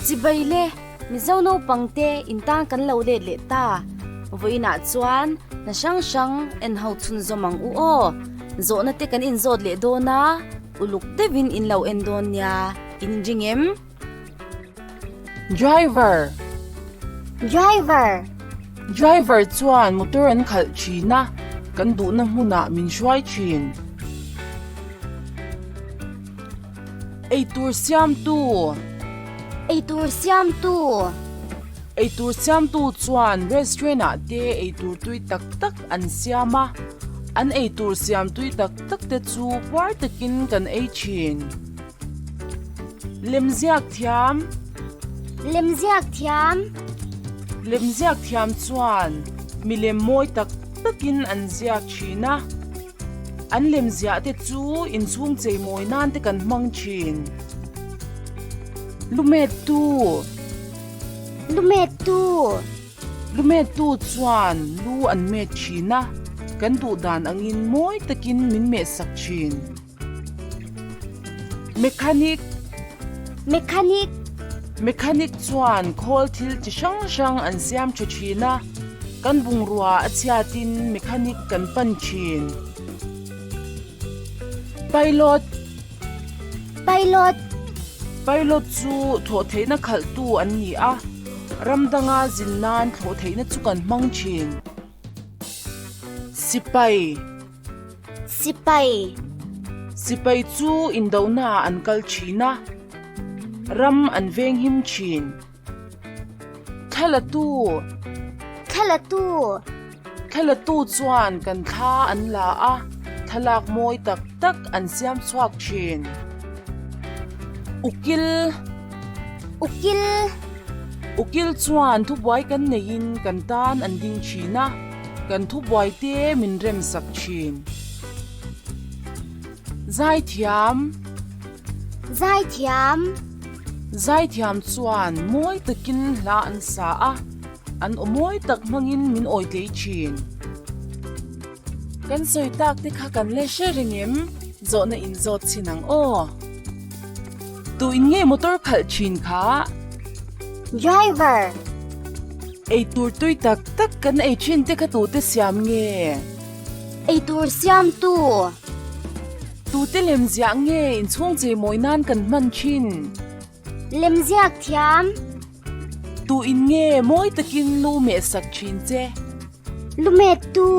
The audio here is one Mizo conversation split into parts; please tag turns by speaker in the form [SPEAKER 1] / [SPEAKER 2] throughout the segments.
[SPEAKER 1] Chibai le, Mizo naupangte in tan kan lo let leh ta. Vawiinah chuan hna hrang hrang en ho chhunzawm ang u aw. Zawhna te kan inzawt leh dawn a, uluk deuhin in lo en dawn nia, in inring em?
[SPEAKER 2] Driver.
[SPEAKER 3] Driver.
[SPEAKER 2] Driver chuan motor an khalh thin a, kan duhna hmunah min hruai thin. Eitur siamtu.
[SPEAKER 3] Eitur siamtu.
[SPEAKER 2] Eitur siamtu chuan restaurant ah te eitur tui tak tak an siam a, an eitur siam tui tak tak te chu puar takin kan ei thin. Lemziak thiam.
[SPEAKER 3] Lemziak thiam.
[SPEAKER 2] Lemziak thiam chuan milem mawi tak takin an ziak thin a. An lemziah te chu inchhung cheimawi nan te kan hmang thin. Lumettu.
[SPEAKER 3] Lumettu.
[SPEAKER 2] Lumettu chuan lu an met thin a, kan duh dan angin mawi takin min mehsak thin. Mechanic.
[SPEAKER 3] Mechanic.
[SPEAKER 2] Mechanic chuan khawl thil chi hrang hrang an siam tha thin a, kan bungrua a chhiatin mechanic kan pan thin. Pilot.
[SPEAKER 3] Pilot.
[SPEAKER 2] Pilot chu thlawh theihna khalhtu an ni a, ram danga zin nan thlawh theihna chu kan hmang thin. Sipai.
[SPEAKER 3] Sipai.
[SPEAKER 2] Sipai chu indohnaah an kal thin a, ram an venghim thin. Thlalatu.
[SPEAKER 3] Thlalatu.
[SPEAKER 2] Thlalatu chuan kan thla an la a, thlalak mawi tak tak an siam chhuak thin. Ukil.
[SPEAKER 3] Ukil.
[SPEAKER 2] Ukil chuan thubuai kan neiin kan tan an ding thin a. Kan thubuai te min rem sak thin. Zaithiam.
[SPEAKER 3] Zaithiam.
[SPEAKER 2] Zaithiam chuan mawi takin hla an sa a, an aw mawi tak hmangin min awi tlei thin. Kan sawi tak te kha kan le hre reng em? Zawhna in zawt chin ang aw. Tu in nge motor khalh thin kha?
[SPEAKER 3] Driver.
[SPEAKER 2] Eitur tui tak tak kan ei thin te kha tute siam nge?
[SPEAKER 3] Eitur siam tu.
[SPEAKER 2] Tute lem ziah nge inchhung cheimawi nan kan hman thin?
[SPEAKER 3] Lem ziak thiam.
[SPEAKER 2] Tu in nge mawi takin lu meh sak thin che?
[SPEAKER 3] Lu met tu.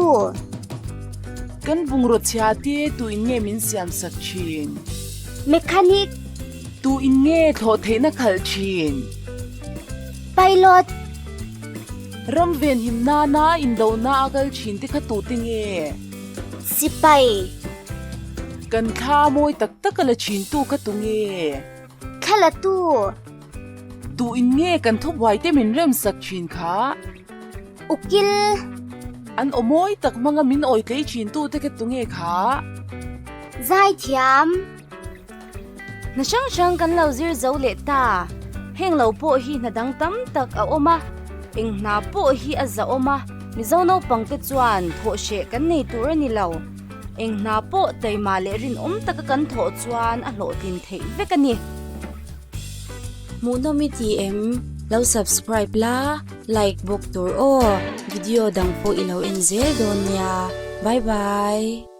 [SPEAKER 2] Kan bungraw chhia te tu in nge min siam sak thin?
[SPEAKER 3] Mechanic.
[SPEAKER 2] Tu in nge thlawh theihna khalh thin?
[SPEAKER 3] Pilot.
[SPEAKER 2] Ram venhim nana indohna a kal thin te kha tu te nge?
[SPEAKER 3] Sipai.
[SPEAKER 2] Kan thla mawi tak tak a la thin tu kha tu nge?
[SPEAKER 3] Thla la tu.
[SPEAKER 2] Tu in nge kan thubuai te min rem sak thin kha?
[SPEAKER 3] Ukil.
[SPEAKER 2] An aw mawi tak hmanga min awi tlei thin tu te kha tu nge kha?
[SPEAKER 3] Zaithiam.
[SPEAKER 1] Hna hrang hrang kan lo zir zo leh ta. Heng lo pawh hi hna dang tam tak a awm a, eng hna pawh hi a za awm a, Mizo naupang te chuan thawh hreh kan nei tur a ni lo. Eng hna pawh taima leh rinawm taka kan thawh chuan a hlawhtlin theih vek a ni. Hmuhnawm i ti em? Lo subscribe la, like bawk tur aw. Video dang pawh i lo en zel dawn nia. Bye bye.